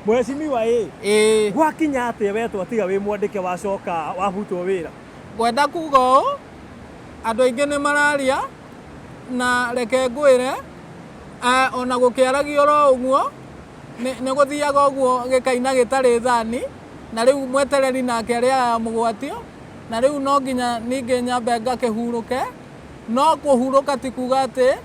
Mheshimiwa ĩ, Ĩĩ. Gwakinya atĩa wetwo tiga wĩ mwandĩke wacoka wabutwo wĩra? Ngwenda kuga ũũ, andũ aingĩ nĩ mararia na reke ngwĩre ona gũkĩaragio oro ũguo nĩ gũthiaga ũguo gĩkaina gĩtarĩ thani, na rĩu mwetereri nake arĩaga mũgwatio, na rĩu no nginya ningĩ nyambe ngakĩhurũke, no kũhurũka ti kuga atĩ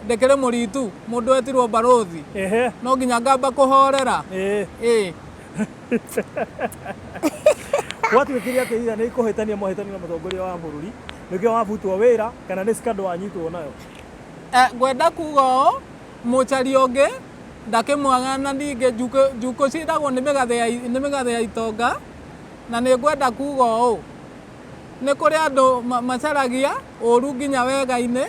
ndĩkĩrĩ mũritu, mũndũ etirwo barũthi. Ehe. No nginya ngamba kũhorera. Ĩĩ. Ĩĩ. Gwatuĩkire atĩ ira nĩ kũhĩtania mwahĩtania na mũtongoria wa bũrũri, nĩkĩo wabutwo wĩra kana nĩ scandal wanyitwo nayo? Ngwenda kuga ũũ, mũcaria ũngĩ ndakĩmwaga na ningĩ njukũ ciĩtagwo nĩ mĩgathĩ ya itonga, na nĩ ngwenda kuga ũũ, Nĩ kũrĩ andũ macaragia ũũru nginya wega-inĩ,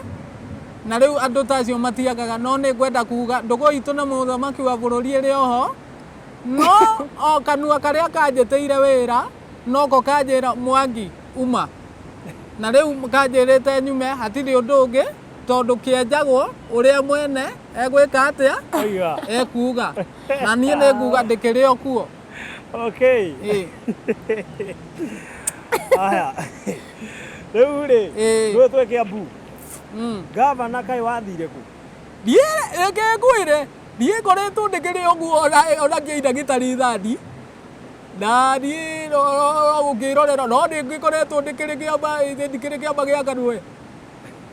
na rĩu andũ ta acio matiagaga. No nĩ ngwenda kuuga ndũgũ itũ na mũthamaki wa bũrũri ĩrĩ o ho, no o kanua karĩa kanjĩtĩire wĩra noko kanjĩra Mwangi uma. Na rĩu kanjĩrĩte nyume hatirĩ ũndũ ũngĩ tondũ kĩenjagwo ũrĩa mwene egwĩka atĩa? Ekuuga. Na niĩ nĩ nguga ndĩkĩrĩ o kuo. Okay. Ĩĩ. Aya. Rĩu rĩ, Ĩĩ. rĩu twĩ Kiambu. Gavana kaĩ wathire kũ? Niĩ reke ngwĩre, niĩ ngoretwo ndĩkĩrĩ ũguo ona ngĩina gĩtarĩ thani, na niĩ ũngĩrorera no nĩ ngĩkoretwo ndĩkĩrĩ kĩama, ndikĩrĩ kĩama gĩa KANU we.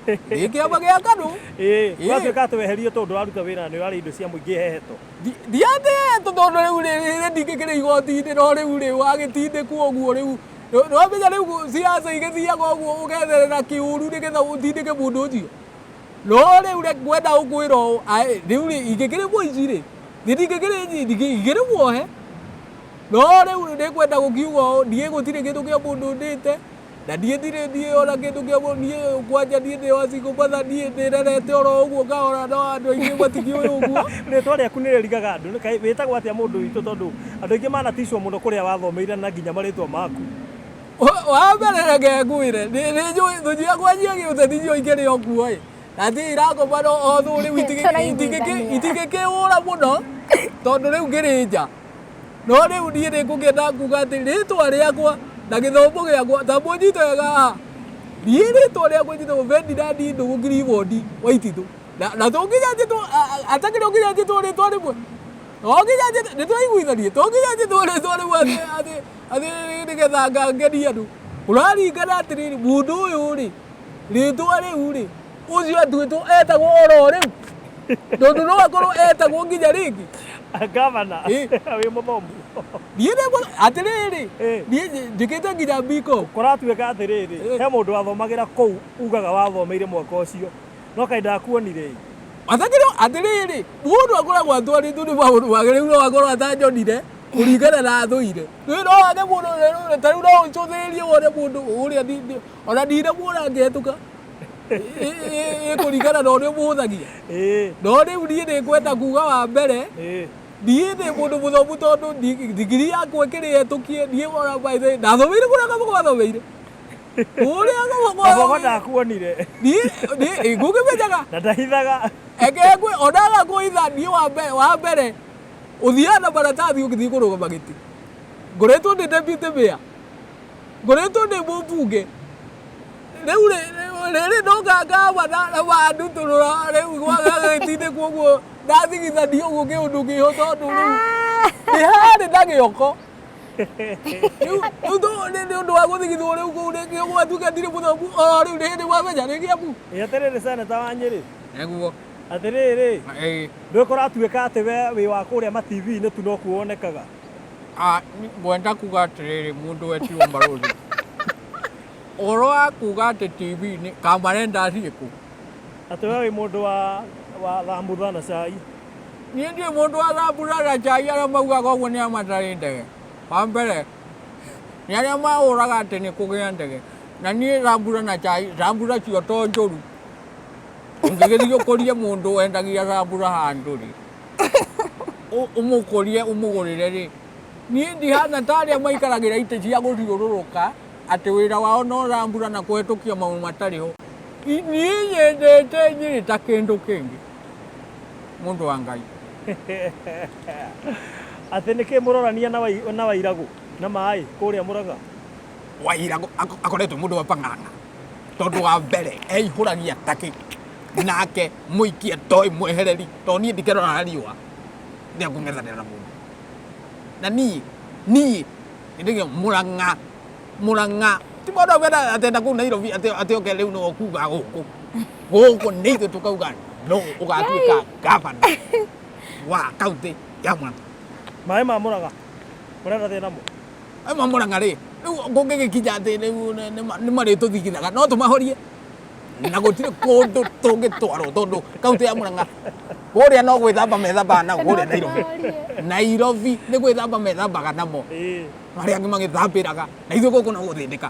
Ndĩ kĩama gĩa KANU. Ĩĩ, Ĩĩ. gwatuĩka atĩ weherio tondũ ndũraruta wĩra na nĩ ũrarĩa indo cia mũingĩ heheto. Ndiatĩĩtwo tondũ rĩu rĩ ndingĩkĩrĩ igoti-inĩ no rĩu rĩ wagĩtindĩkwo ũguo rĩu nĩwamenya rĩu siasa igĩthiaga ũguo ũgetherera kĩũru nĩgetha ũtindĩke mũndũ ũcio. No rĩu ngwenda gũkwĩra ũũ rĩu rĩ ingĩkĩrĩ mũici rĩ ndingĩkĩrĩ ingĩrĩ muohe. No rĩu nĩngwenda gũkiuga ũũ niĩ gũtirĩ kĩndũ kĩa mũndũ ndĩte. Na niĩ ndirĩ niĩ ona kĩndũ kĩa mũndũ niĩ kwanja niĩ ndĩ wa single mother niĩ ndĩrerete oro ũguo ngahora no andũ aingĩ matikĩũĩ ũguo. Rĩtwa rĩaku nĩ rĩrigaga andũ, kaĩ wĩtagwo atĩa mũndũ witũ tondũ andũ aingĩ manaticwo mũno kũrĩa wathomeire na nginya marĩtwa maku. Wa mbere reke ngwĩre nĩ njũĩ thũ ciakwa cia gĩũteti njũĩ ikĩrĩ o kuo ĩ na ti irakoma no o thũ rĩu itingĩkĩũra mũno tondũ rĩu ngĩrĩ nja. No rĩu niĩ nĩ ngũkĩenda kuga atĩ rĩtwa rĩakwa na gĩthomo gĩakwa ta mũnyite wega haha, niĩ rĩtwa rĩakwa njĩtagwo Ferdinand Ndũng'ũ Clifford Waititũ. Na to nginya njĩtwo, atakĩrĩ o nginya njĩtwo rĩtwa rĩmwe? To nginya njĩtwo, nĩ twaiguithanirie? To nginya njĩtwo rĩtwa rĩmwe atĩ atĩ atĩ nĩgetha ngenie andũ. Kũraringana atĩrĩrĩ, mũndũ ũyũ rĩ, rĩtwa rĩu rĩ, ũcio atuĩtwo etagwo oro rĩu. Tondũ no akorwo etagwo nginya rĩngĩ. Gavana Ĩ. wĩ mũthomu. Niĩ nĩ atĩrĩrĩ, niĩ njĩkĩte nginya BCom. Kũratuĩka atĩrĩrĩ, he mũndũ wathomagĩra kũu ugaga wathomeire mwaka ũcio, no kaĩ ndakuonire ĩ? Atakĩrĩ atĩrĩrĩ, mũndũ akoragwo atwarĩtwo nĩ maũndũ make, rĩu no akorwo atanjonire kũringana na thũire. Rĩu no wage mũndũ, ta rĩu no ũcũthĩrĩrie wone mũndũ ũrĩa ona ndinamuona ngĩhetũka. Ĩkũringana na ũrĩa ũmũhũthagia. No rĩu niĩ nĩ ngwenda kuga wa mbere, niĩ ndĩ mũndũ mũthomu tondũ ndigiri yakwa ĩkĩrĩ hetũkie, niĩ ona by the way ndathomeire kũrĩa Kabogo athomeire. Kũrĩa Kabogo Kabogo ndakuonire. Niĩ ngũkĩmenyaga. Na ndahithaga. Eke onaga kũhitha niĩ wa mbere ũthiaga na maratathi ũgĩthiĩ kũrũgama gĩtĩ. Ngoretwo ndĩ deputy mayor. Ngoretwo ndĩ mũmbunge. Rĩu rĩrĩ ndoka ngamba na mandutũrũra rĩu gwagagĩtindĩkwo ũguo ndathigithania ũguo kĩũndũ kĩho tondũ rĩu nĩ harĩ na gĩoko. Rĩu nĩ ũndũ wa gũthigithwo rĩu kũu nĩkĩo gwatuĩka ndirĩ mũthomu o rĩu nĩ hĩndĩ mwamenya nĩ Kĩambu. Ĩ atĩrĩrĩ seneta wa Nyĩrĩ. Nĩguo. Atĩrĩrĩ, ndũĩ kũratuĩka atĩ we wĩ wa kũrĩa ma TV-inĩ tu nokuo wonekaga? Ngwenda kuga atĩrĩrĩ mũndũ wetirwo barũthi. Ũhoro wa kuga atĩ TV-inĩ Kamarenda athiĩ kũ? Atĩ we wĩ mũndũ wa wa thambutha na cai. Niĩ ndirĩ mũndũ wa thambutha na cai arĩa maugaga ũguo nĩ arĩa matarĩ ndege. Wa mbere nĩ arĩa mahũraga atĩ nĩ kũgĩa ndege. Na niĩ thambutha na cai, thambutha cio to njũru. Ũngĩgĩthiĩ ũkũrie mũndũ wendagia thambutha handũ rĩ, ũmũkũrie ũmũgũrĩre rĩ, niĩ ndihana ta arĩa maikaragĩra itĩ cia gũthiũrũrũka. Atĩ wĩra wao no rambura na kũhetũkia maũndũ matarĩ ho. Niĩ nyendete Nyĩrĩ ta kĩndũ kĩngĩ, mũndũ wa Ngai. Atĩ nĩkĩ mũrorania na na Wairagũ na maĩ kũrĩa Mũrang'a? Wairagũ akoretwo mũndũ wa pang'ang'a tondũ wa mbere eihũragia takĩ nake mũikia ndoĩ mwehereri tondũ niĩ ndikĩrora riũa rĩa kũng'ethanĩra na mũndũ na niĩ niĩ nĩndĩgĩa Mũrang'a Mũrang'a ti mũndũ auga atenda kũu Nairobi atĩ atĩ oke rĩu nĩwe ũkuga gũkũ gũkũ nĩ ithuĩ tũkauga no ũgatuĩka gavana wa kaunti ya Mũrang'a. Maĩ ma Mũrang'a mũrenda thĩ namo? Maĩ ma Mũrang'a rĩ rĩu kũngĩgĩkinya atĩ rĩu nĩ marĩtũthigithaga no tũmahorie na gũtirĩ kũndũ tũngĩtwarwo tondũ kaunti ya Mũrang'a kũrĩa no gwĩthamba methambaga nao kũrĩa Nairobi. Nairobi nĩ gwĩthamba methambaga namo arĩa angĩ magĩthambĩraga na ithuĩ gũkũ no gũthĩnĩka.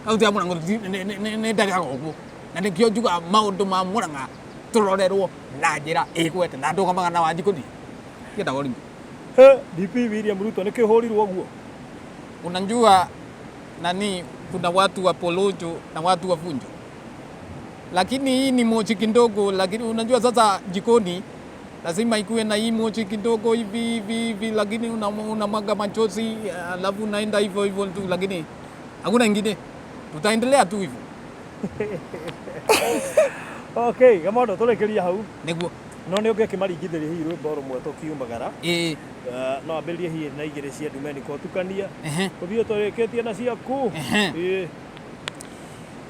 Kaunti ya Mũrang'a nĩ ndarĩaga ũguo na nĩkĩo njugaga maũndũ ma Mũrang'a tũrorerwo na njĩra ĩgwete na ndũgamaga na Wanjikũ niĩ ndiendaga ũrimũ. He, DP William Ruto nĩkĩ ũhũrirwo ũguo? Unajua nani, kuna watu wa polojo na watu wa funjo, lakini hii ni mochi kidogo. Lakini unajua sasa jikoni lazima ikuwe na hii mochi kidogo hivi hivi hivi, lakini unamwaga machozi alafu unaenda hivyo hivyo tu, lakini hakuna ingine, tutaendelea tu hivyo. Okay, Gamondo tũrĩkĩria hau. Nĩguo. No nĩ ũngĩkĩmaringithĩria hihi rwĩmbo rũmwe tũkiumagara. Ĩĩ. No ambĩrĩrie hihi na igĩrĩ cia Ndumeniko ũtukanie. Tũthiĩ tũrĩkĩtie na ciaku. Ĩĩ.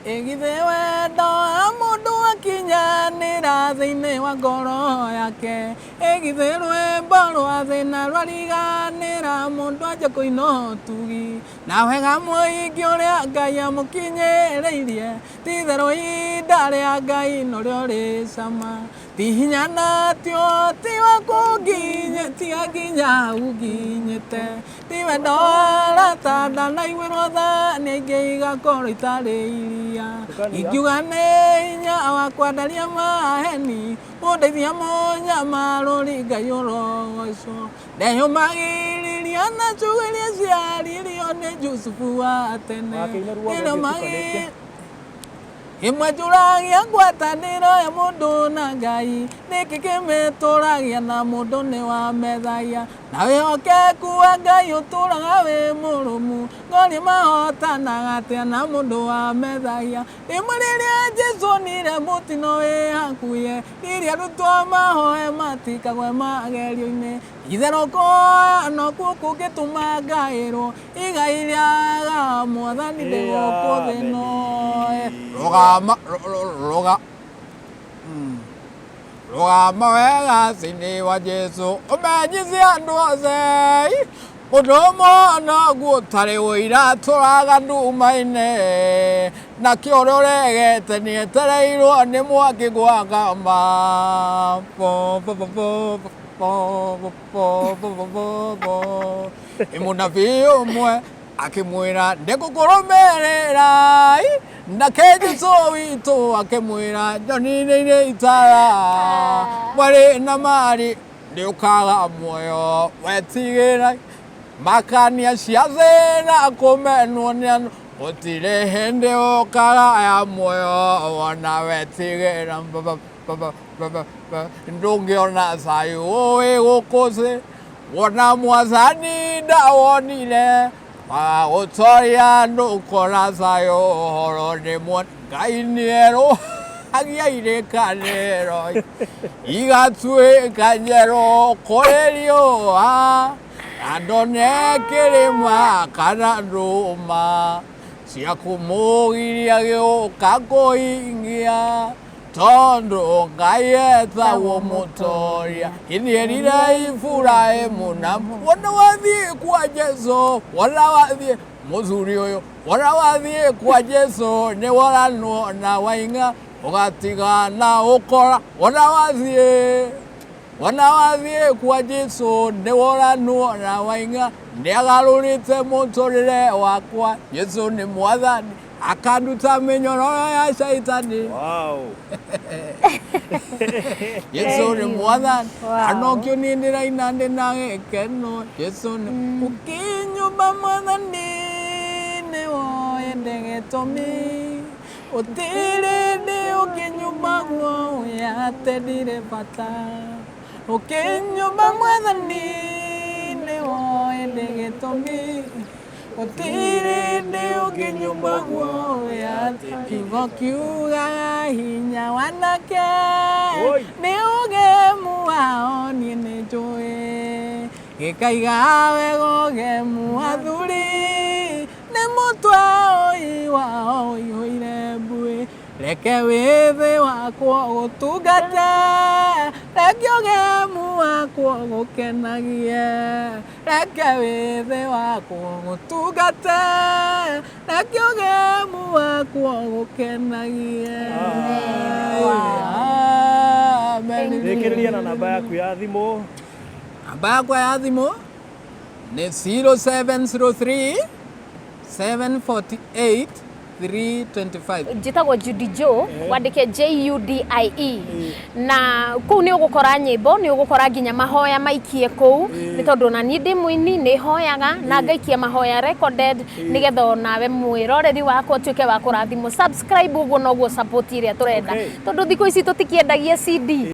Ĩgithĩ wendo wa mũndũ wakinyanĩra thĩinĩ wa ngoro yake, ĩgithĩ rwĩmbo rwa thĩna rwariganĩra mũndũ anje kũina ũtugi, na wega mũingĩ ũrĩa Ngai amũkinyĩrĩirie, ti-itherũ ihinda rĩa Ngai norĩo rĩ cama. Ti hinya na ti ũhoti wa kũnginya, tiga nginya hau nginyĩte. Ti wendo wa arata ndanaiguĩrwo tha nĩ aingĩ igakorwo itarĩ iria. Ingiuga nĩ hinya wakwa ndaria maheni, mũndeithia mũnyamarũri Ngai ũrogocwo. Ndeyũmagĩrĩria na ciugo iria ciaririo nĩ Jusufu wa tene. Wakĩina ruo Nĩrĩo rũngĩ magĩ- ũtukanĩtie. Ĩmwe njũragia ngwatanĩro ya mũndũ na Ngai, nĩkĩ kĩmĩtũragia na mũndũ nĩ wamethagia, na wĩhokeku wa Ngai ũtũraga wĩ mũrũmu, ngoria mahotanaga atĩa na mũndũ wamethagia. Rĩmwe rĩrĩa Jesũ onire mũtino wĩ hakuhĩ, rĩrĩa arutwo mahoe matikagwe magerio-inĩ, itherũ kũhoya nokuo kũngĩtũma ngaĩrwo igai rĩaga mwathani ndĩ gũkũ thĩ ĩno. Rũgama, rũga, rũgama wega thĩinĩ wa Jesũ, ũmenyithie andũ othe ũndũ ũmwe noguo ũtarĩ ũira tũraga nduma-inĩ, nakĩo ũrĩa ũregete nĩetereirwo nĩ mwaki gwakama. Po, po, po, po, po, po, po, po, po, po, po. Mũnabii ũmwe akĩmwĩra ndĩgũkũrũmĩrĩra, nake Jesũ witũ akĩmwĩra nyoni nĩ irĩ itara, mwarĩ na marĩ nĩũkaga muoyo wetigĩra makania cia thĩna kũmenwo nĩ andũ gũtirĩ hĩndĩ ũkagaya muoyo wona wetigĩra ndũngĩona thayũ wĩ gũkũ thĩ wona mwathani ndawonire wagũtoria ndũkona thayũ ũhoro nĩ mwona Ngai nĩerũhagia irĩkanĩro igatuĩka njerũ kũrĩ riũa na ndone kĩrĩma kana ndũma cia kũmũgiria gĩũka kũhingia tondũ Ngai etagwo mũtoria ĩnĩerire Iburahĩmu na wona wathiĩ kwa Jesũ wona wathiĩ mũthuri ũyũ wona wathiĩ kwa Jesũ nĩ woranwo na waing'a ũgatigana ũkora wona wathiĩ wona wathiĩ kwa Jesũ nĩ woranwo na waing'a nĩagarũrĩte mũtũrĩre wakwa Jesũ nĩ mwathani akanduta mĩnyororo ya caitani. Wow. Jesũ nĩ mwathani Wow. na nokĩo niĩ ndĩraina ndĩ na gĩkeno Jesũ nĩ ũkĩnyũmba mwathani nĩ woĩ ndĩ gĩtũmi ũtirĩ ndĩ ũkĩnyũmba guoya atĩ ndirĩ bata ũkĩnyũmba mwathani me. Gũtirĩ hĩndĩ ũngĩnyuma guoya, kiugo kiugaga hinya wanake Oi. nĩ ũgemu wao, niĩ nĩ njũĩ gĩkaiga wega ũgemu athuri nĩ mũtwe ũi wao ũihũire mbuĩ. Reke wĩthĩ wakwa ũgũtungate, reke ũgemu wakwa ũgũkenagie, reke wĩthĩ wakwa ũgũtungate, reke ũgemu wakwa ũgũkenagie. Amen. Rĩkĩrĩria na namba yaku ya thimũ. Namba yakwa ya thimũ nĩ 0703 748 325. Njĩtagwo Judy Joe, wandĩke Judie, na kũu nĩ ũgũkora nyĩmbo, nĩ ũgũkora nginya mahoya maikie kũu, nĩ tondũ ona niĩ ndĩ mũini, nĩ hoyaga na ngaikia mahoya recorded, nĩgetha onawe mwĩroreri wakwa ũtuĩke wa kũrathimwo. Subscribe, ũguo noguo support ĩrĩa tũrenda, tondũ thikũ ici tũtikĩendagia CD.